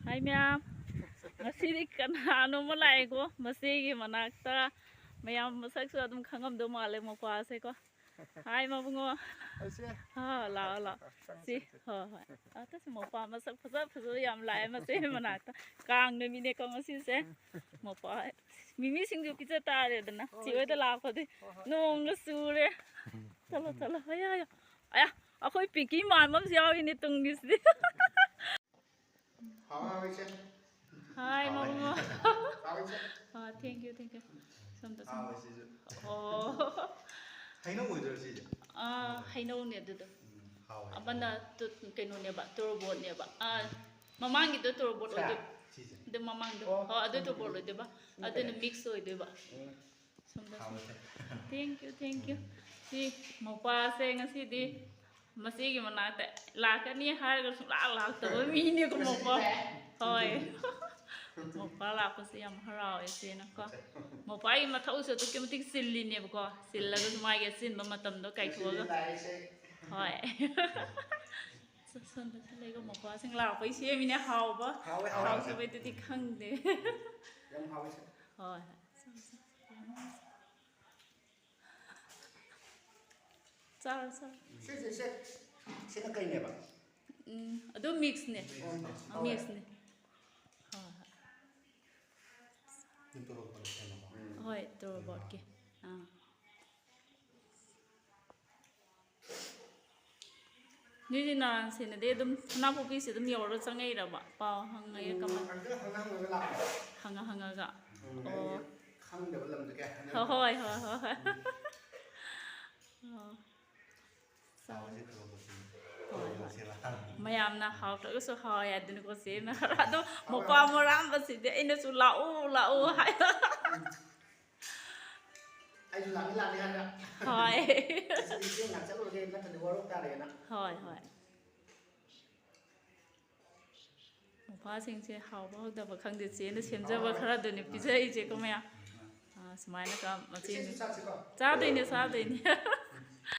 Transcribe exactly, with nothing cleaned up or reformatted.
ꯍꯥꯏ ꯃꯌꯥꯝ, ꯉꯁꯤꯗꯤ ꯀꯅꯥꯅꯣꯝꯃ ꯂꯥꯛꯑꯦꯀꯣ ꯃꯆꯦꯒꯤ ꯃꯅꯥꯛꯇ꯫ ꯃꯌꯥꯝ ꯃꯁꯛꯁꯨ ꯑꯗꯨꯝ ꯈꯪꯉꯝꯗꯧ ꯃꯥꯜꯂꯦ ꯃꯧꯄ꯭ꯋꯥꯁꯦꯀꯣ꯫ ꯍꯥꯏ ꯃꯕꯨꯡꯉꯣ꯫ ꯑꯩꯁꯦ꯫ ꯍꯥ, ꯂꯥꯛꯑꯣ, ꯂꯥꯛꯑꯣ꯫ ꯆꯪ, ꯁꯤ, ꯆꯪ, ꯆꯪ꯫ ꯍꯣꯏ, ꯍꯣꯏ꯫ ꯑꯇꯩꯁꯨ ꯃꯧꯄ꯭ꯋꯥ ꯃꯁꯛ ꯐꯖ ꯐꯖꯕ ꯌꯥꯝ ꯂꯥꯛꯑꯦ ꯃꯆꯦ ꯃꯅꯥꯛꯇ꯫ ꯀꯥꯡ ꯅꯨꯃꯤꯠꯅꯦꯀꯣ ꯉꯁꯤꯁꯦ꯫ ꯃꯧꯄ꯭ꯋꯥ ꯃꯤꯃꯤ ꯁꯤꯡꯖꯨ ꯄꯤꯖ ꯇꯥꯔꯦꯗꯅ꯫ ꯍꯣꯏ, ꯆꯦ ꯍꯣꯏꯗ ꯏꯆꯦ꯫ ꯂꯥꯛꯄꯗꯤ ꯍꯣꯏ, ꯍꯣꯏ꯫ ꯅꯣꯡꯒ ꯆꯨꯔꯦ꯫ ꯆꯠꯂꯣ, ꯆꯠꯂꯣ꯫ ꯑꯌꯥ, ꯑꯌꯥ꯫ ꯑꯌꯥ, ꯑꯩꯈꯣꯏ ꯄꯤꯡꯀꯤ ꯃꯥꯟꯕ ꯑꯃꯁꯨ ꯌꯥꯎꯔꯤꯅꯦ ꯇꯨꯡꯒꯤꯁꯤꯗꯤ꯫ ꯍꯥꯎ, ꯍꯥꯎ, ꯏꯆꯦ꯫ ꯍꯥꯏ, ꯍꯥꯎꯋꯦ꯫ ꯃꯃꯣ꯫ ꯍꯥꯎꯋꯦ, ꯏꯆꯦ꯫ ꯑꯥ, thank you, thank you꯫ ꯁꯣꯝꯗ ꯁꯨꯝ꯫ ꯍꯥꯎꯋꯦ, ꯁꯤꯁꯨ꯫ ꯑꯣ꯫ ꯍꯩꯅꯧ ꯑꯣꯏꯗꯣꯏꯔꯣ, ꯁꯤꯁꯦ? ꯑꯥ, ꯍꯩꯅꯧꯅꯦ ꯑꯗꯨꯗꯣ꯫ ꯎꯝ, ꯍꯥꯎꯋꯦ꯫ ꯑꯃꯅ ꯇꯨ-, ꯀꯩꯅꯣꯅꯦꯕ, ꯇꯣꯔꯣꯕꯣꯠꯅꯦꯕ꯫ ꯑꯥ, ꯃꯃꯥꯡꯒꯤꯗꯣ ꯇꯣꯔꯣꯕꯣꯠ ꯁꯦ? ꯑꯣꯏꯗꯣꯏ-, ꯁꯤꯁꯦ? ꯑꯗꯨ ꯃꯃꯥꯡꯗꯣ꯫ ꯑꯣ, ꯍꯣꯏ, ꯑꯗꯨ ꯎꯝ, ꯇꯣꯔꯣꯕꯣꯠ ꯎꯝ꯫ ꯑꯣꯏꯗꯣꯏꯕ꯫ ꯎꯝ, ꯑꯗꯨꯅ ꯀꯩꯅꯣ? Mix ꯑꯣꯏꯗꯣꯏꯕ꯫ ꯎꯝ꯫ ꯁꯣꯝꯗ ꯁꯨꯝ꯫ ꯍꯥꯎꯋꯦ꯫ Thank you, thank you꯫ ꯎꯝ꯫ ꯁꯤ ꯃꯧꯄ꯭ꯋꯥꯁꯦ ꯉꯁꯤꯗꯤ ꯎꯝ꯫ ꯃꯆꯦꯒꯤ ꯃꯅꯥꯛꯇ ꯂꯥꯛꯀꯅꯤ ꯍꯥꯏꯔꯒ ꯁꯨꯡꯂꯥꯛ ꯂꯥꯛꯇꯕ ꯃꯤꯅꯦꯀꯣ ꯃꯧꯄ꯭ꯋꯥ꯫ ꯍꯣꯏ꯫ ꯃꯧꯄ꯭ꯋꯥ ꯂꯥꯛꯄꯁꯦ ꯌꯥꯝ ꯍꯔꯥꯎꯋꯦ ꯏꯆꯦꯅꯀꯣ꯫ ꯑꯠꯆꯥ꯫ ꯃꯧꯄ꯭ꯋꯥꯒꯤ ꯃꯊꯧꯁꯨ ꯑꯗꯨꯛꯀꯤ ꯃꯇꯤꯛ ꯆꯤꯜꯂꯤꯅꯦꯕꯀꯣ꯫ ꯆꯤꯜꯂꯒꯁꯨ ꯃꯥꯒꯤ ꯑꯆꯤꯟꯕ ꯃꯇꯝꯗꯣ ꯀꯥꯏꯊꯣꯛꯑꯒ꯫ ꯂꯥꯛꯏꯁꯦ꯫ ꯍꯣꯏ꯫ ꯁꯣꯝꯗꯁꯨ ꯂꯩꯀꯣ, ꯃꯧꯄ꯭ꯋꯥꯁꯤꯡ ꯂꯥꯛꯄꯩ ꯁꯦꯝꯃꯤꯅꯦ꯫ ꯍꯥꯎꯕ, ꯍꯥꯎꯋꯦ, ꯍꯥꯎꯋꯦ꯫ ꯍꯥꯎꯇꯕꯩꯗꯨꯗꯤ ꯈꯪꯗꯦ꯫ ꯌꯥꯝ ꯍꯥꯎꯋꯦ, ꯁꯦ꯫ ꯍꯣꯏ, ꯍꯣꯏ꯫ ꯆꯥꯔꯣ, ꯆꯥꯔꯣ꯫ ꯁꯤꯁꯦ, ꯁꯦ, ꯁꯤꯅ ꯀꯩꯅꯦꯕ? ꯎꯝ, ꯑꯗꯨ mixꯅꯦ꯫ Mixꯅꯦ꯫ ꯑ, mixꯅꯦ꯫ ꯍꯣꯏ, ꯍꯣꯏ꯫ ꯑꯗꯨꯝ ꯇꯣꯔꯣꯕꯣꯠꯅ ꯁꯦꯝꯃꯕꯣ? ꯎꯝ꯫ ꯍꯣꯏ, ꯇꯣꯔꯣꯕꯣꯠꯀꯤ꯫ ꯑꯥ꯫ ꯅꯣꯏꯗꯤ ꯅꯥꯔꯥꯟ ꯁꯦꯟꯅꯗꯩ ꯑꯗꯨꯝ ꯁꯅꯥꯄꯣꯛꯄꯤꯁꯦ ꯑꯗꯨꯝ ꯌꯧꯔꯒ ꯆꯪꯉꯛꯏꯔꯕ? ꯄꯥꯎ ꯍꯪꯉꯛꯑꯦ ꯎꯝ, ꯀꯃꯥꯏ-, ꯍꯪꯉ ꯍꯪꯉꯒ ꯂꯥꯛꯄ꯫ ꯍꯪꯉ ꯍꯪꯉꯒ꯫ ꯎꯝ, ꯑꯣ꯫ ꯑꯩꯗꯤ ꯈꯪꯗꯕ ꯂꯝꯗ ꯀꯌꯥ ꯍꯪꯉꯛꯇꯦ꯫ ꯍꯣꯏ, ꯍꯣꯏ, ꯍꯣꯏ, ꯍꯣꯏ꯫ ꯎꯝ꯫ ꯑꯣ꯫ ꯍꯥꯎꯕꯁꯦ ꯇꯣꯔꯣꯕꯣꯠꯁꯤꯅꯤ꯫ ꯍꯣꯏ, ꯍꯣꯏ꯫ ꯇꯣꯔꯣꯕꯣꯠꯁꯦ ꯂꯥꯛꯑꯦ꯫ ꯃꯌꯥꯝꯅ ꯍꯥꯎꯇ꯭ꯔꯒꯁꯨ ꯍꯥꯎꯋꯦ ꯍꯥꯏꯗꯨꯅꯀꯣ ꯆꯦꯅ ꯈꯔ ꯑꯗꯣ ꯍꯣꯏ, ꯃꯧꯄ꯭ꯋꯥ ꯍꯣꯏ꯫ ꯃꯣꯔꯥꯝꯕꯁꯤꯗꯤ ꯑꯩꯅꯁꯨ "ꯂꯥꯛꯑꯣ, ꯂꯥꯛꯑꯣ" ꯍꯥꯏ꯫ ꯑꯩꯁꯨ ꯂꯥꯛꯅꯤ, ꯂꯥꯛꯅꯤ ꯍꯥꯏꯔꯒ꯫ ꯍꯣꯏ꯫ ꯑꯁ, ꯑꯩ ꯆꯦꯡ ꯉꯥꯛ ꯆꯠꯂꯨꯔꯒꯦ, ꯅꯠꯇ꯭ꯔꯗꯤ ꯋꯥꯔꯧ ꯇꯥꯔꯦꯅ꯫ ꯍꯣꯏ, ꯍꯣꯏ꯫ ꯃꯧꯄ꯭ꯋꯥꯁꯤꯡꯁꯦ ꯍꯥꯎꯕ ꯍꯥꯎꯇꯕ ꯈꯪꯗꯦ, ꯆꯦꯅ ꯁꯦꯝꯖꯕ ꯍꯣꯏ, ꯍꯣꯏ꯫ ꯈꯔꯗꯨꯅꯤ ꯄꯤꯖꯔꯤꯁꯦꯀꯣ ꯃꯌꯥꯝ꯫ ꯑꯥ, ꯁꯨꯃꯥꯏꯅ ꯀ-, ꯃꯆꯦ-, ꯏꯆꯦꯁꯨ ꯆꯥꯁꯤꯀꯣ? ꯆꯥꯗꯣꯏꯅꯦ, ꯆꯥꯗꯣꯏꯅꯦ꯫